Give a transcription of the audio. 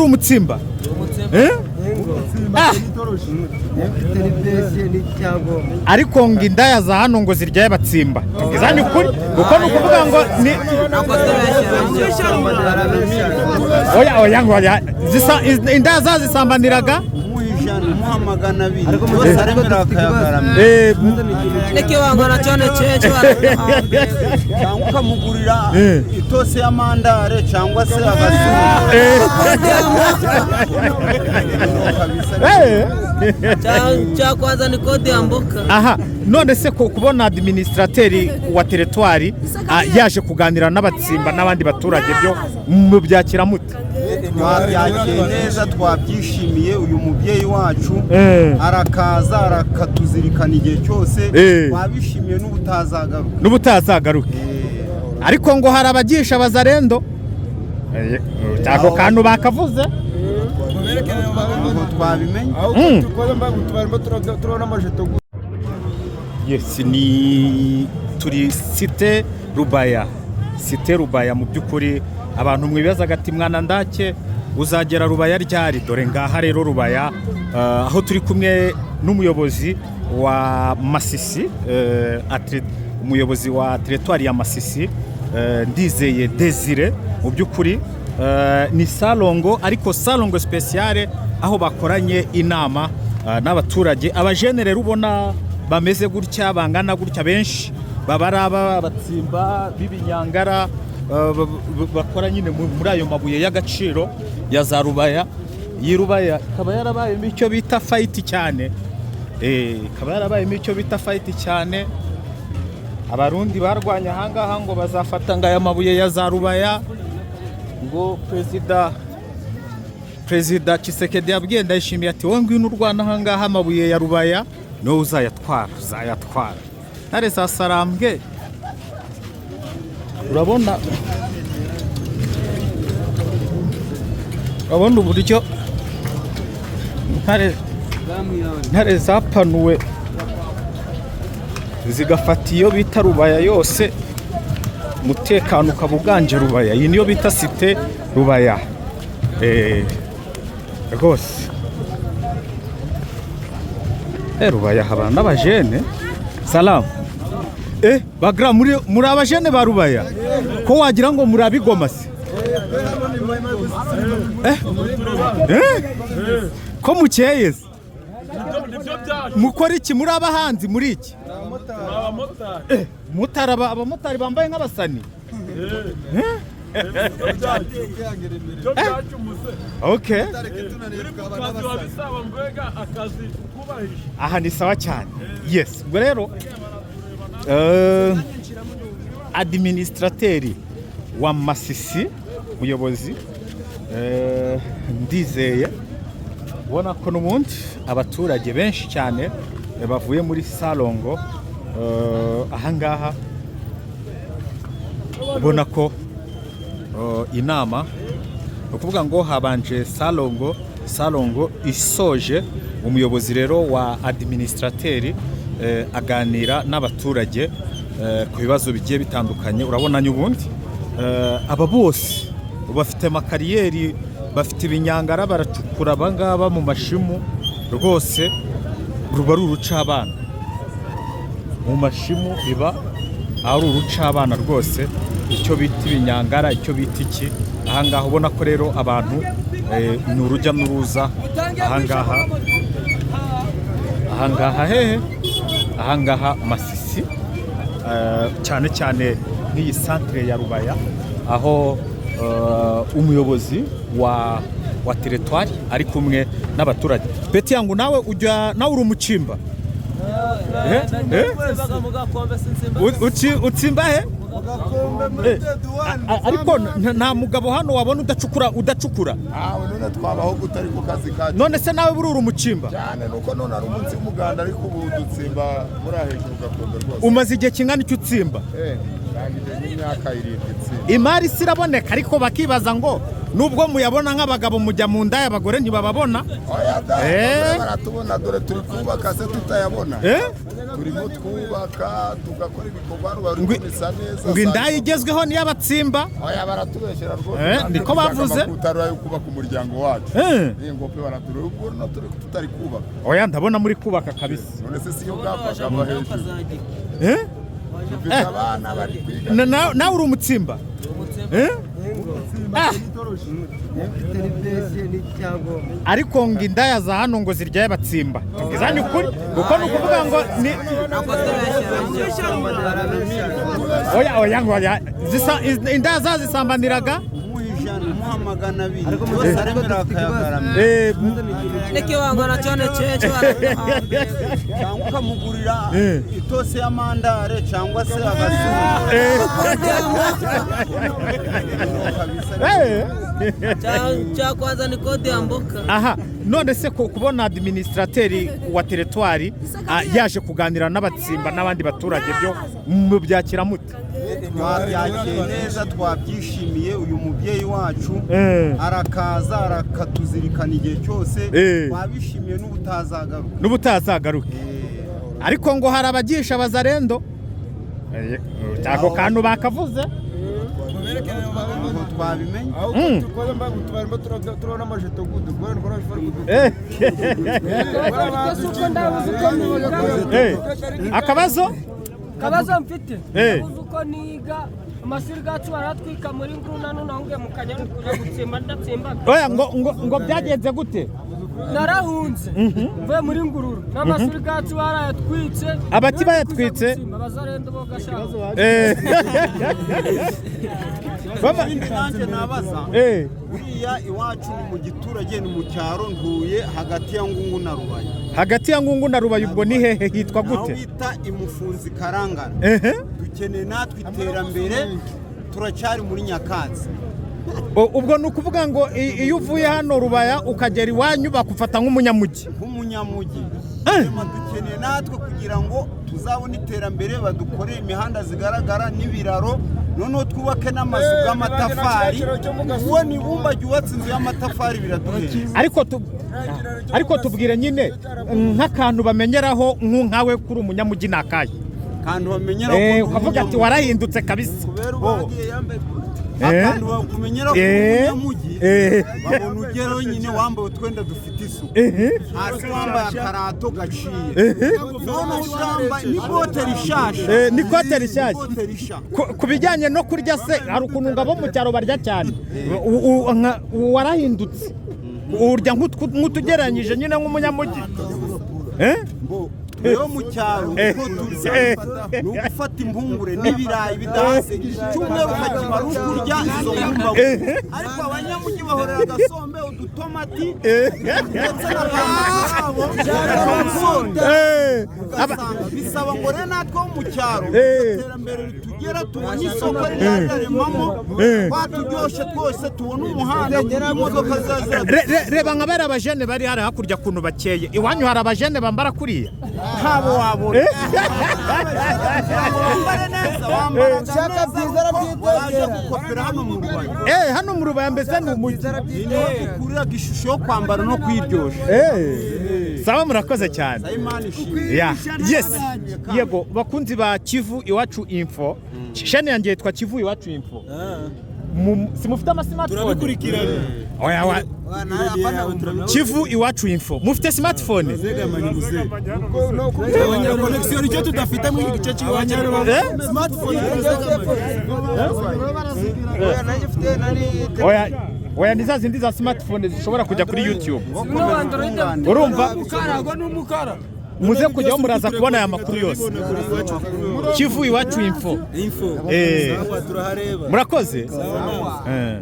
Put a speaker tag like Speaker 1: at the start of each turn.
Speaker 1: Uri umutsimba? Eh? Ah! Ariko ngo indaya za hano ngo ziryaye batsimba, tubwizanye ukuri, kuko ni ukuvuga ngo ni oya oya, ngo oya. Indaya zazisambaniraga.
Speaker 2: Umuha 100, umuha 200, yose aremera akayagaramira.
Speaker 3: N'ikiwango nacyo ni cyinshi.
Speaker 2: Cyangwa ukamugurira itose y'amandare cyangwa se agasuru.
Speaker 3: Cya kwanza ni kodi ya mboka.
Speaker 1: Aha none se ko kubona administrateur wa territoire yaje kuganira n'abatsimba n'abandi baturage, byo mubyakira mute?
Speaker 2: Twabyakiriye neza, twabyishimiye. Uyu mubyeyi wacu arakaza arakatuzirikana igihe cyose. Twabishimiye n'ubutazagaruka.
Speaker 1: N'ubutazagaruke. Ariko ngo hari abagisha bazarendo, ako kantu bakavuze.
Speaker 2: Ntabwo twabimenye.
Speaker 1: Yes, ni turi Cité Rubaya, Cité Rubaya. Mu by'ukuri abantu mwibazaga ati: "Mwana ndake uzagera Rubaya ryari?" Dore ngaha rero Rubaya, aho turi kumwe n'umuyobozi wa Masisi, umuyobozi wa teritwari ya Masisi, Ndizeye Desire. Mu by'ukuri ni salongo, ariko salongo spéciale, aho bakoranye inama n'abaturage. Abajene rero ubona bameze gutya, bangana gutya, benshi baba ari abatsimba b'ibinyangara, bakora nyine muri ayo mabuye y'agaciro ya za Rubaya. Iyi Rubaya ikaba yarabayemo icyo bita fight cyane, ikaba yarabayemo icyo bita fight cyane. Abarundi barwanya ahangaha ngo bazafata ngo aya mabuye ya za Rubaya, ngo perezida Tshisekedi yabwiye Ndayishimiye ati: "Wowe ngwino urwana ahangaha, amabuye ya Rubaya niwowe uzayatwara, uzayatwara." Ntare za Sarambwe, urabona uburyo intare zapanuwe zigafata iyo bita Rubaya yose, umutekano ukaba uganje Rubaya. Iyi niyo bita Cité Rubaya. Rwose Rubaya haba n'abajene. Salamu. Bagra muri abajene ba Rubaya, ko wagira ngo muri abigoma se? Ko mukeye se? Mukora iki? Muri abahanzi, muri iki? Motari, abamotari bambaye nk'abasani. Okay, aha ni sawa cyane. Yes, ubwo rero administrateur wa Masisi, umuyobozi Ndizeye, ubona ko n'ubundi abaturage benshi cyane bavuye muri salongo ahangaha, ubona ko inama, ni ukuvuga ngo habanje salongo, salongo isoje, umuyobozi rero wa administrateur aganira n'abaturage ku bibazo bigiye bitandukanye. Urabona n'ubundi aba bose bafite amakariyeri, bafite ibinyangara, baracukura abangaba mu mashimu. Rwose ruba ari urucabana mu mashimu, biba ari urucabana rwose, icyo bita ibinyangara, icyo bita iki. Ahangaha ubona ko rero abantu ni urujya n'uruza ahangaha. Ahangaha hehe? Ahangaha Masisi, cyane cyane nk'iyi centre ya Rubaya, aho umuyobozi wa teritwari ari kumwe n'abaturage. Peti yangu, nawe ujya, nawe uri umucimba? Eh? Eh? Utsimba he? Ariko nta mugabo hano wabona udacukura, udacukura.
Speaker 4: Awe none twabaho gute ari ku kazi kacu?
Speaker 1: None se nawe buri uri umucimba?
Speaker 4: Cyane, nuko none ari umunsi w'umuganda, ariko ubu dutsimba muri aha hejuru gakondo rwose.
Speaker 1: Umaze igihe kingana icyo utsimba?
Speaker 4: Ndangije nk'imyaka 7 itsinda.
Speaker 1: Imari si iraboneka, ariko bakibaza ngo Nubwo muyabona nk'abagabo mujya mu ndaya, abagore ntibababona.
Speaker 4: Oya da.
Speaker 1: Eh.
Speaker 4: Baratubona, dore turi kubaka se tutayabona?
Speaker 1: Eh?
Speaker 4: Turimo twubaka, tugakora ibikorwa ruba bisa neza.
Speaker 1: Ngo indaya igezweho niyo abatsimba.
Speaker 4: Oya, baratubeshyera rwose.
Speaker 1: Eh,
Speaker 4: Natwe
Speaker 1: niko
Speaker 4: dushaka
Speaker 1: bavuze.
Speaker 4: amakutaro yo kubaka umuryango wacu.
Speaker 1: Eh.
Speaker 4: Iyi ngope baratureba ubwo no turi tutari kubaka.
Speaker 1: Oya, ndabona muri kubaka kabisa.
Speaker 4: None se siyo bwapfaga ava hejuru?
Speaker 1: Eh?
Speaker 4: Dufite abana bari kwiga.
Speaker 1: Nawe uri umutsimba? Eh? Ah. Ariko ngo indaya za hano ngo ziryaye abatsimba, tubwizanye ukuri, kuko ni ukuvuga ngo ni oya oya, ngo oya, indaya zazisambaniraga.
Speaker 2: Umuha 100, umuha 200, yose aremera akayagaramira.
Speaker 1: Eh,
Speaker 3: N'ikiwango na cyo ni cece.
Speaker 2: Cyangwa ukamugurira
Speaker 1: Eh.
Speaker 2: itose y'amandare cyangwa se agasuru.
Speaker 1: Eh. Eh.
Speaker 3: Cya kwanza ni kode ya mboka.
Speaker 1: Aha, none se ko kubona administrateur wa territoire yaje kuganira n'abatsimba n'abandi baturage, byo mubyakira mute?
Speaker 2: Twabyakiriye neza, twabyishimiye. Uyu mubyeyi wacu
Speaker 1: Eh.
Speaker 2: arakaza arakatuzirikana igihe cyose.
Speaker 1: Eh.
Speaker 2: Twabishimiye n'ubutazagaruka.
Speaker 1: N'ubutazagaruke. Ariko ngo hari abagisha bazarendo. Eh, ako kantu bakavuze.
Speaker 2: Ntabwo twabimenye.
Speaker 4: Turabona amajeto gudu.
Speaker 1: Eh.
Speaker 5: Uko ndabuze uko niga.
Speaker 1: Eh. Akabazo.
Speaker 5: Akabazo mfite,
Speaker 1: Eh.
Speaker 5: ndabuze uko niga, amashuri yacu baratwika muri nguruna, none ahungiye mu Kanyaru kuja gutsimba, ndatsimbaga.
Speaker 1: Oya, ngo byagenze gute?
Speaker 5: Narahunze mvuye muri Ngururu n'amashuri yacu barayatwitse.
Speaker 1: Abaki bayatwitse?
Speaker 5: Abazarendo bo gashaka.
Speaker 1: Eh. Baba
Speaker 2: Ikindi nanjye nabaza,
Speaker 1: eh
Speaker 2: buriya iwacu ni mu giturage, ni mu cyaro, ntuye hagati ya Ngungu na Rubaya.
Speaker 1: Hagati ya Ngungu na Rubaye, ubwo ni hehe, hitwa
Speaker 2: Aho
Speaker 1: gute?
Speaker 2: bita Imufunzi Karangara.
Speaker 1: Ehe.
Speaker 2: Dukeneye natwe iterambere, turacyari muri nyakatsi.
Speaker 1: Ubwo ni ukuvuga ngo iyo uvuye hano Rubaya ukagera iwanyu bakufata nk'umunyamujyi.
Speaker 2: Nk'umunyamujyi.
Speaker 1: Eh.
Speaker 2: Hanyuma dukeneye natwe kugira ngo tuzabone iterambere, badukorere imihanda zigaragara n'ibiraro, noneho twubake n'amazu y'amatafari. Ubona ibumba ryubatse inzu y'amatafari biraduhenda.
Speaker 1: Ariko tubwire nyine nk'akantu bamenyeraho nkawe kuri umunyamujyi ni akahe?
Speaker 2: Kandi bamenyera ko
Speaker 1: Eh,
Speaker 2: ndi
Speaker 1: ukavuga ati
Speaker 2: umunyamujyi.
Speaker 1: warahindutse kabisa. Eh.
Speaker 2: Akantu bakumenyera ko uri
Speaker 1: Eh.
Speaker 2: umunyamujyi,
Speaker 1: Eh.
Speaker 2: babona ugeraho nyine wambaye utwenda dufite isuku, hasi wambaye akarato gaciye, noneho utambaye n'ikote rishasha.
Speaker 1: Eh, n'ikote rishyashya.
Speaker 2: N'ikote risha.
Speaker 1: Ku bijyanye no kurya se, hari ukuntu ngo abo mu cyaro barya cyane. Warahindutse urya nk'utugereranyije nyine nk'umunyamujyi. Eh?
Speaker 2: Rero mu cyaro
Speaker 1: Eh.
Speaker 2: uko turya
Speaker 1: Eh.
Speaker 2: ni ugufata impungure n'ibirayi bidahase, icyumweru ukakimara uri kurya izo nkumbagu. Ariko abanyamujyi bahorera agasombe, udutomati ndetse n'akantu kabo n'ubundi.
Speaker 1: Eh,
Speaker 2: Ugasanga bisaba ngo rero natwe wo mu cyaro
Speaker 1: Eh.
Speaker 2: iterambere ritugera, tubone isoko rizaremamo
Speaker 1: Eh.
Speaker 2: twaturyoshye twose, tubone umuhanda, imodoka ziza.
Speaker 1: Reba nka bariya abajene bari hariya hakurya ukuntu bakeye. Iwanyu hari abajene bambara kuriya?
Speaker 2: Ntabo wabona. Wambare neza, wambara neza kuko waje gukopera hano mu Rwanda.
Speaker 1: Eh, hano mu Rubaya mbese ni umujyi.
Speaker 2: Ni niho dukuriraga ishusho yo kwambara no kwiryoshya.
Speaker 1: Eh. Sawa, murakoze cyane.
Speaker 2: Imana ishimwe.
Speaker 1: Ya, yes. Yego, bakunzi ba Kivu Iwacu Info. Chaîne yanjye yitwa Kivu Iwacu Info. Simufite ama smartphone?
Speaker 6: Turabikurikirana.
Speaker 1: Oya wa Kivu Iwacu Info. Mufite smartphone?
Speaker 6: Connexion icyo tudafite muri iki gice cy'iwacu.
Speaker 1: Eh?
Speaker 6: Smartphone.
Speaker 1: Oya, oya, ni za zindi za smartphone zishobora kujya kuri YouTube. Urumva?
Speaker 5: Umukara n'umukara.
Speaker 1: Muze kujyaho muraza kubona aya makuru yose. Kivu Iwacu Info.
Speaker 6: Info.
Speaker 1: Eh.
Speaker 6: Sawa, turahareba.
Speaker 1: Murakoze? Eh.